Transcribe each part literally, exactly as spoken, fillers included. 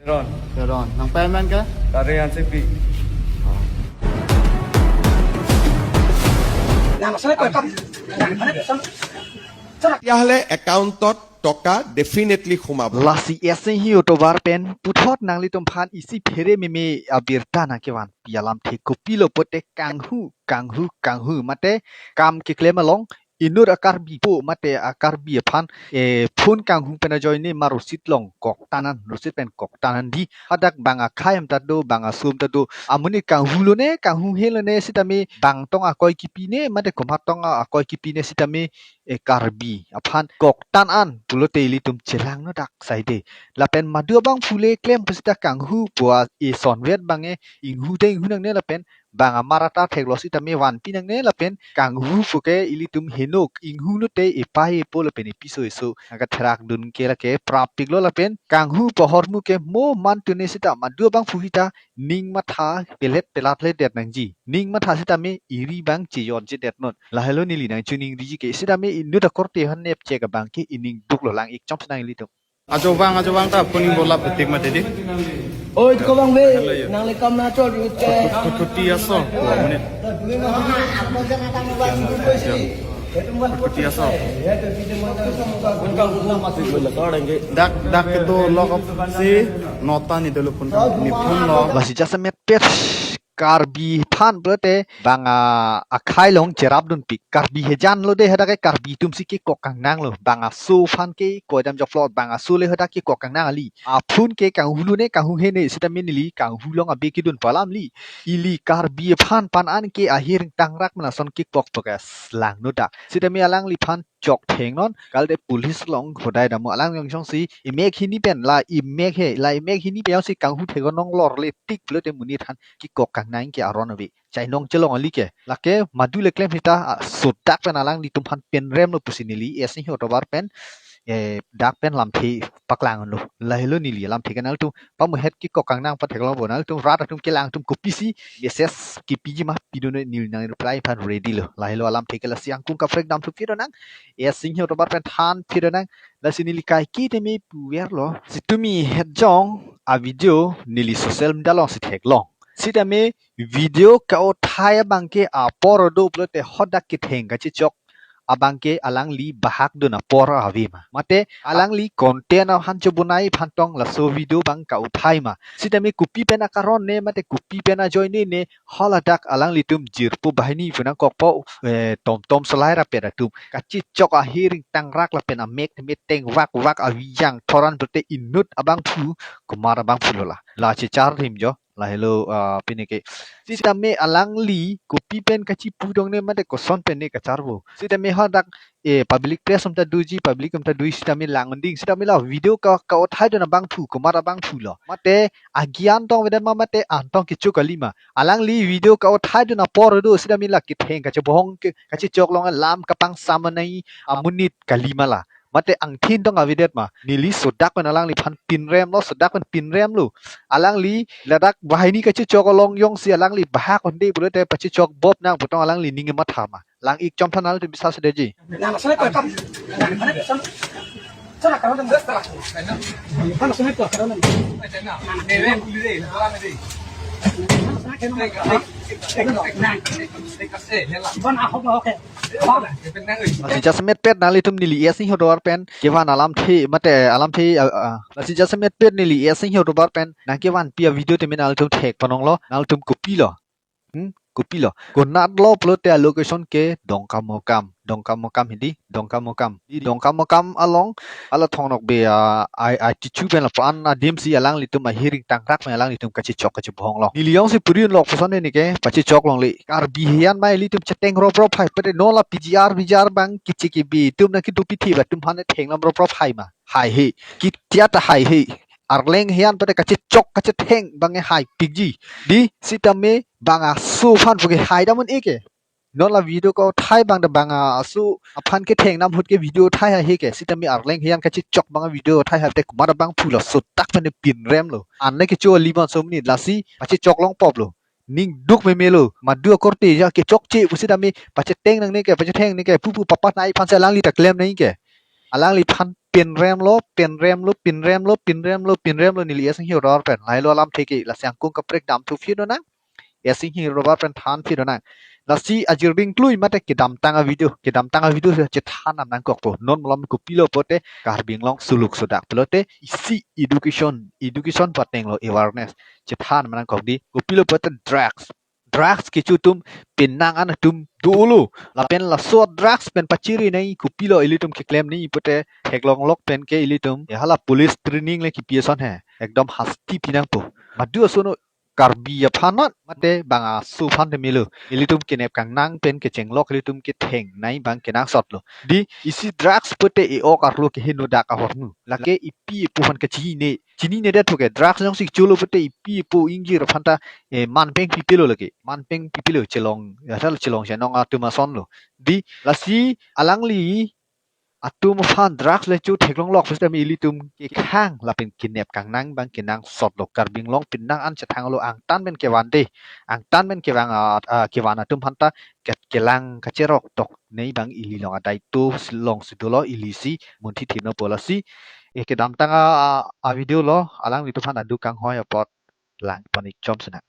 Ron. Ron. Nang payment ke? Kare yan sipi. Nang saya kau kap. Tetia hale account-ot toka definitely khumab. Lasi esi hi otobar pen puthot nanglitum aphan isi phere meme abirta nangkevanpi alamthe kopilo pote kanghu, kanghu, kanghu mate kam keklem along inut a-Karbi po mate a-Karbi aphan, eh, phone kanghu pen ajoine ma rosit along koktan an, rosit pen koktan an di. Hadak bang akhei atum ta do, bang aso atum ta do. Amonit kanghu lone, kanghuhe lone sitame bang tong akoi kipine mate komat tong akoi kipine sitame, eh, Karbi aphan koktan an pulote ilitum chelang nodak saide. Lapen madu abangphu le klem pusita kanghu pu a-esonvet abang e inghu te inghu nangne lapen bang amar ata theklo sitame vanpi nangne lapen kanghu pu ke ilitum henok inghu note epei epo lapen episo eso nangkatherak dun ke lake prapiklo lapen kanghu pu ahormu ke mo man tune sita madu abangphu hita ning matha pelet pelat le det nangji. Ning matha sitame eri abang chejor jedet non. Lahelo neli nangchiningriji ke sitame inut akorte aphan nepchek abang ke ining duklo lang ik chom senang ilitum. Ajo vang, ajo vang ta puni bola petik mati di. Oi, ko bang be, nang lekam na chot ke. Phuti aso, dua menit. Phuti aso. Dak, dak kedo lok si nota ni dolo pun, ni pun lo. Lasi jasemet pet Karbi aphan pulote bang a akhei along cherap dunpik. Karbi hejan lo de hadak ke Karbi atum si kekok kangnang lo. Bang aso aphan ke koidam joklo bang aso le hadak kekok kangnang ali. Aphun ke kanghu lone kanghuhe ne sitame neli kanghu along abi kedun pu alam li. Ili Karbi aphan pan an ke ahir tangrak mena son kekok pu ke lang nodak. Sitame alangliphan chok thengnon, kalite police along hodai damo alang jongsi imek hini pen la imek he, la imek hini pen jongsi kanghu theknon lor le tik pulote monit aphan kekok kangnang ke aron ave. Chainong chelong ali ke. Lake madu le klem hita, ah, sodak pen alanglitum aphan pinrem lo pusi neli esi hi otobar pen, eh, dak pen lamthe paklang lo. Lahelo neli lamthe ke nangtum pamuhet kekok kangnang patheklong bo nangtum rat atum kelang atum kopisi message kipiji ma pidun neli nang reply aphan ready lo. Lahelo alamthe ke lasi angkung kaprek dam thu pidun nang. Esi hi otobar pen than pidun nang. Lasi neli kaike teme puver lo. Sitame het jong a video neli social media along si theklong. Sitame video ka-uthai abang ke apor do pulote hadak ketheng kachechok abang ke alangli bahak dun apor ave ma. Mate alangli content aphan chobonai aphan tong laso video abang ka-uthai ma. Sitame kopi pen akaron ne mate kopi pen ajoine ne haladak alanglitum jirpo banghini pu nangkokpo, eh, tomtom solai rapet atum. Kachechok ahir tangrak lapen amek temet teng vak vak avi jang thoran pulote inut abangphu komat abangphu lo la. La chechar thim jo. Lahelo, ah, pine ke. Sitame alangli kopi pen kachipu dong ne mate koson pen ne kacharvo. Sitame hadak, eh, public place atum ta doji, public atum ta doji sitame lang unding. Sitame la video ka, ka-uthai dun abangphu, komat abangphu lo. Mate agyan tong avedet ma mate an tong kecho kali ma. Alangli video ka-uthai dun apor do sitame la ketheng kachebohong ke, kachechok along alam kapangsamanai amonit kali ma la. Mate angthin tong avedet ma. Neli sodak pen alangliphan pinrem lo, sodak pen pinrem lo. Alangli ladak banghini kachechok along jongsi alangli bahak unde pulote pachechok bop nang pu tong alangli ning matha ma. Lang ik chom than nangtum biswas deji. Lasi jasemet pet nanglitum neli esi hi otobar pen kevan alamthe mate alamthe, ah, ah. Lasi jasemet pet neli esi hi otobar pen nangkevanpi a video teme nanglitum thek panong lo, nanglitum kopi lo. Hmm, kopi lo. Konat lo pulote a location ke Dongkamukam. Dongkamukam hidi, Dongkamukam. Di Dongkamukam along, ala Thong Nokbe a, ai, ai, chichu pen lapu-an adim si alanglitum ahir tangrak pen alanglitum kachechok kachebohong lo. Neli jongsi puri un lok puson ne ke, pachechok longle. Karbi hejan ma ilitum cheteng rop rop hai, pete non la P G R, V G R abang kichi kibi, tum na kitu pithi ba, tum hane theng lam rop rop hai ma. Haihe. Kitia ta haihe. Arleng hejan pete kachechok kachetheng abang e haipikji. Di sitame bang aso aphan puke hai damun eke. Non la video ka-uthai abang da bang aso aphan ketheng nam ahut ke video uthai haihe ke. Sitame arleng hejan kachechok abang video uthai hai te komat abangphu lo sodak pen pinrem lo. An le kecho ali man so mini lasi pachechok long pop lo. Ning duk meme lo. Madu akorte ja kechokche pusitame pacheteng nangne ke, pachetheng ne ke, pupu papat nai aphan si alangli ta klem nai ke. alangliphan pinremlo, pinremlo, pinremlo, pinremlo, pinremlo neli S Inghi Roy pen. Lahelo alamthe ke, lasi angkung kaprek damthu phi lonang. S Inghi Roy pen than phi lonang. Lasi ajir ding klui mate kedamtang a-video, kedamtang a-video si chethan nam nangkokpo. Non malom kopilo pulote Karbi Anglong suluk sodak pulote isi education, education patenglo, awareness chethan nam nangkok dei. Kopilo pulote drugs. Drugs kecho atum penang an atum dolo. Lapen laso drugs pen pachiri nangji kopilo ilitum keklem nangji pulote theklonglok pen ke ilitum, eh, hala police training le kipi ason he. Ekdom hasti pi nangpo. Madu ason Karbi aphan non, mate bang aso aphan te melo. Ilitum kenep kangnang pen kechenglok ilitum ketheng nangji abang kenangsotlo. Dei, isi drugs pulote e-ok arlo keheno dak ahormu. Lake epi epo aphan kachinine. Chinine det puke drugs jongsi cholo pulote epi epo ingjir aphan ta, eh, manpeng pipilo lake. Manpeng pipilo chelong, ya, asal chelong chenong atum asonlo. Dei, lasi alangli atum aphan drugs le cho theklonglok pusitame ilitum kekhang lapen kenep kangnang abang kenangsotlo. Karbi Anglong penang an chethanglo, angtan pen kevan dei. Angtan pen kevang, ah, ah, kevan atum aphan ta ke-, kelang kacherok tok nangji abang ili along adai to si longsi dolo, ili si munthi thenopo. Lasi, eh, kedamtang a, a, a-video lo, alanglitum aphan adu kanghoi apot lang pon-ik chom sinang.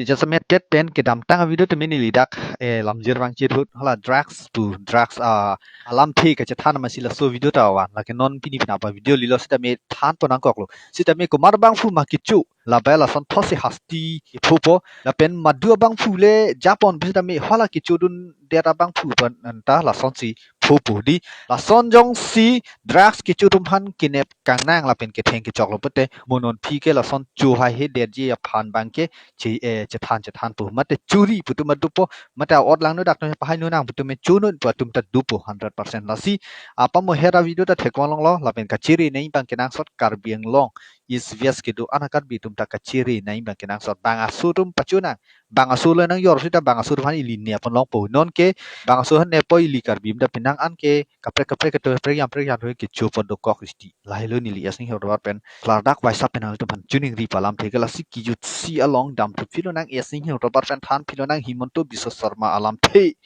Jasemet pen kedamtang a-video tame neli dak, eh, lamjir vangchir ahut hala drugs pu drugs, ah, alamthe kachethan amatsi laso video ta van. Lake non pini penap a-video lilo sitame than pon nangkoklo. Sitame komat abangphu ma kecho, labang lason thotsi hasti kephopo. Lapen madu abangphu le japon pusitame hala kechodun det abangphu aphan ta lasonsi phopo dei. Lason jongsi drugs kecho atum aphan kenep kangnang lapen ketheng kechoklo pulote mo non aphi ke lason cho haihedetji aphan abang ke che, eh, chethan chethanpo. Mate chori pu atum adupo, mate a-ot langno dak no pahai nonang pu atum me chonun pu atum ta dopo hundred percent. Lasi apamo hera video ta theklongloklo, lapen kachere nangji abang kenangsot Karbi Anglong East West kedo-an a-Karbi atum ta kachere nangji abang kenangsot. Bang aso atum pachonang. Bang aso le nangjor sita bang aso aphan ili nepon longpo. Non ke bang aso aphan neppo, ili Karbi atum ta penang an ke kaprek kaprek keto kaprek jam kaprek jam kecho pon dokok siti. Lahelo neli S Inghi Roy pen klardak waisa pen alanglitum aphan choningri pu alamthe ke. Lasi kejutsi along damthu phi lonang, S Inghi Roy pen than phi lonang, Himanta Biswa Sarma alamthe.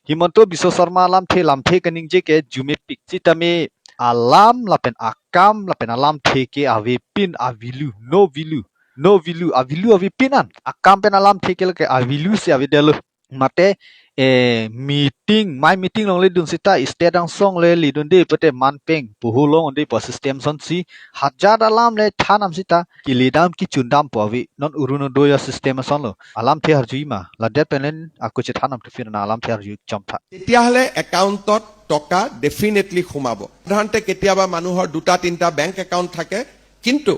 Himanta Biswa Sarma alamthe, lamthe kaningje ke arjumepik. Sitame alam lapen akam lapen alamthe ke avepin, avilu, no vilu. No vilu, avilu avepin an. Akam pen alamthe ke lake avilu si avedetlo. Mate, eh, meeting, mai meeting along ledun sita state angsong le ledunde pulote manpeng, poho longde pu system asonsi, hajar alam le than nam sita keledam kechundampo ave. Non Orunodoi a-system asonlo. Alamthe arjui ma, ladet pen len ako chethan namthu phi lonang, alamthe arjui chomtha. তেতিয়াহ'লে একাউণ্টত টকা ডেফিনেটলি সোমাব। সাধাৰণতে কেতিয়াবা মানুহৰ দুটা তিনিটা bank account থাকে, কিন্তু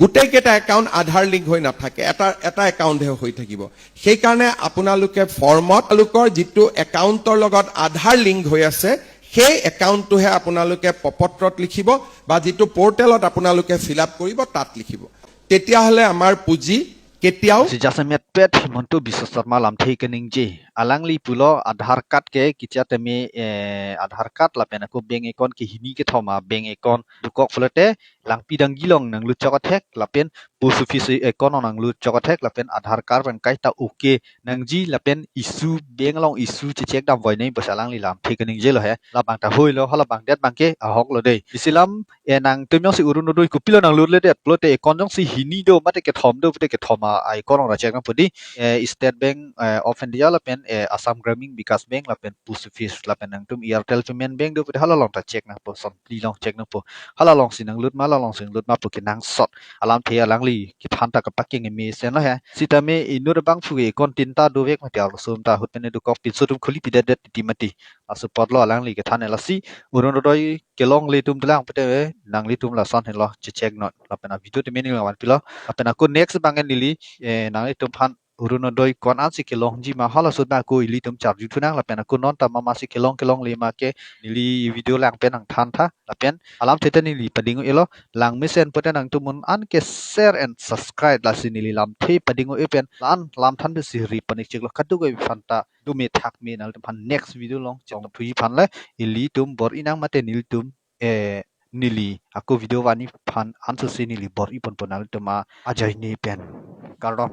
গোটেইকেইটা একাউণ্ট আধাৰ লিংক হৈ নাথাকে, এটা, এটা একাউণ্টহে হৈ থাকিব। সেইকাৰণে আপোনালোকে ফৰ্মত আপোনালোকৰ যিটো একাউণ্টৰ লগত আধাৰ লিংক হৈ আছে, সেই একাউণ্টটোহে আপোনালোকে প্ৰপত্ৰত লিখিব বা যিটো পৰ্টেলত আপোনালোকে ফিল আপ কৰিব, তাত লিখিব। তেতিয়াহ'লে আমাৰ পুঁজি কেতিয়াও Si jasemet pet Himanta Biswa Sarma lamthe kaningje. Alangli pulo Aadhaar card ke kecha tame, eh, Aadhaar card lapen ako bank account kehini kethom a-bank account dokok pulote langpi danggi along nanglut chok athek lapen post office account along nanglut chok athek lapen Aadhaar card pen kaita okay nangji lapen issue, bank along issue checheck damvoi nangji pusi alangli lamthe kaningjelo he. Labang ta hoilo, halabang det abang ke ahoklo dei. Isi alam, eh, nangtum jongsi Orunodoi kopilo nanglutledet pulote account jongsi hini do mate kethom do pulote kethom a, a-account along ra check nangpo dei. Eh, State Bank, eh, of India lapen, eh, Assam Gramin Vikash Bank lapen Post Office lapen nangtum Airtel Payment Bank do pulote hala along ta check nangpo, ason phli along check nangpo. Hala alongsi nanglut ma, hala alongsi nanglut ma pu kenangsot. Alamthe alangli kethan ta kapakeng mesen lo he. Sitame inut abangphu ke account tinta dovek mati, arloso atum ta ahut pen dokok, pinso atum khuli pidedet titi mati. Laso apotlo alangli kethan e. Lasi Orunodoi kelongle atum dolang pulote nanglitum lason helo checheck non. Lapen a-video tame neli vanpilo. Lapen ako next abang neli, eh, nanglitum aphan Orunodoi ko-an ansi kelongji ma, halaso dak ako ilitum charju thunang lapen ako non ta mama si kelong kelongle ma ke neli video lang pen nangthan tha. Lapen alam theta neli pading elo, lang mesen pute nangtum non an ke share and subscribe, lasi neli lamthe pading-e pen la-an lam than si ri panik chiklo, kadokave aphan ta dome thakme. Nanglitum aphan next video along chetong thuji aphan le ilitum bor-i nang mate nelitum, eh, neli ako video vangji aphan ansose neli bor-i ponpo, nanglitum ajoine pen. Kardom.